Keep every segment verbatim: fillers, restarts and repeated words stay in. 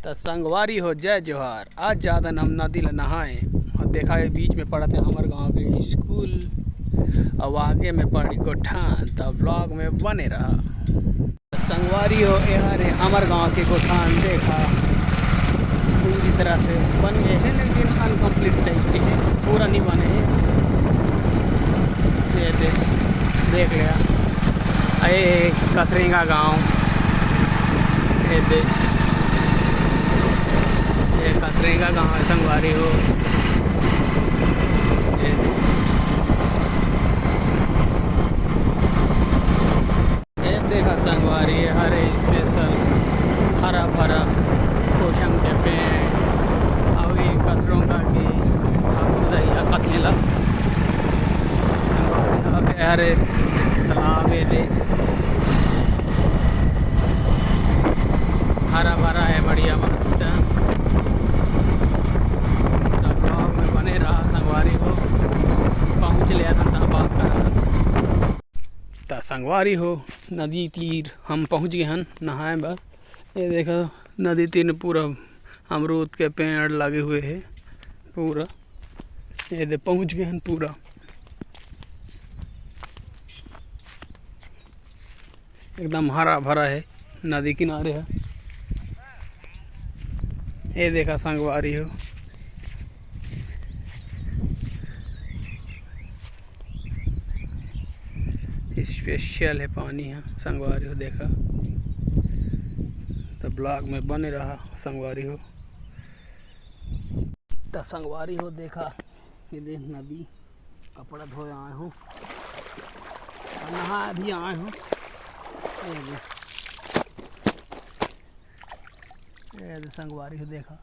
त संगवारी हो, जय जोहार। आज जादन हम नदी ल नहाए अउ देखा, ये बीच में पड़त हे हमर गांव के स्कूल, अउ आगे में पड़ी गोठान। त ब्लॉग में बने रहा। संगवारी हो, ये हरे हमर गांव के गोठान। देखा, पूरी तरह से बन गए हैं, लेकिन अनकम्प्लीट टाइप के हैं, पूरा नहीं बने हैं। ये दे, देख लिया, ये कसरेंगा गांव, ये दे, ये कसरेंगा गांव है संगवारी हो। ये दे। ये देखा संगवारी, हरे स्पेशल हरा भरा कोशम के पेड़, अउ ये कसरोंगा के ठाकुर दहिया कथेला। हरे तालाब हे रे, हरा भरा है, बढ़िया मस्त। त ब्लॉग में बने रहा संगवारी हो, पहुँच लिया था तब बात करा। त संगवारी हो, नदी तीर हम पहुँच गए हन नहाए बर। ये देखो, नदी तीर में पूरा अमरूद के पेड़ लगे हुए हैं पूरा। ये दे, पहुँच गए हन पूरा, एकदम हरा भरा है नदी किनारे है। ये देखा संगवारी हो, स्पेशल है पानी है संगवारी हो। देखा, त ब्लॉग में बने रहा संगवारी हो। त संगवारी हो, देखा, ये देख नदी, कपड़ा धोए आए हूँ, नहा भी आए हूँ। ये देख, ये देख संगवारी हो, देखा,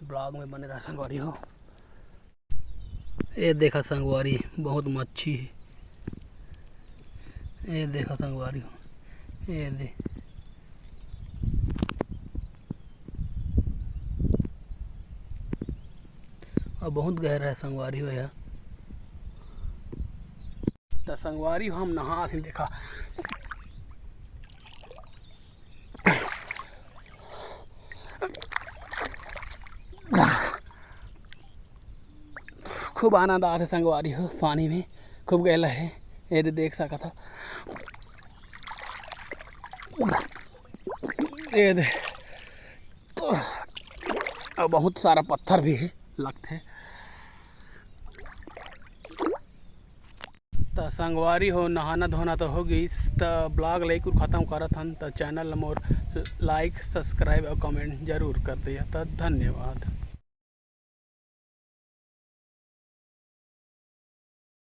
ब्लॉग में बने रहा संगवारी हो। ये देखा संगवारी, बहुत मच्छी है। ये देखा संगवारी हो, ये दे, अउ बहुत गहरा है संगवारी हो यहाँ। त संगवारी हो, हम नहा थे, देखा, खूब आनंद आथे संगवारी हो, पानी में खूब गहरा है। ये दे, देख सकत हो, ये दे, अउ बहुत सारा पत्थर भी है, लगथे। त संगवारी हो, नहाना धोना तो हो गइस, त ब्लॉग ल एकर खत्म करत हन। त चैनल ल मोर लाइक, सब्सक्राइब अउ कमेंट जरूर कर दिया। त धन्यवाद।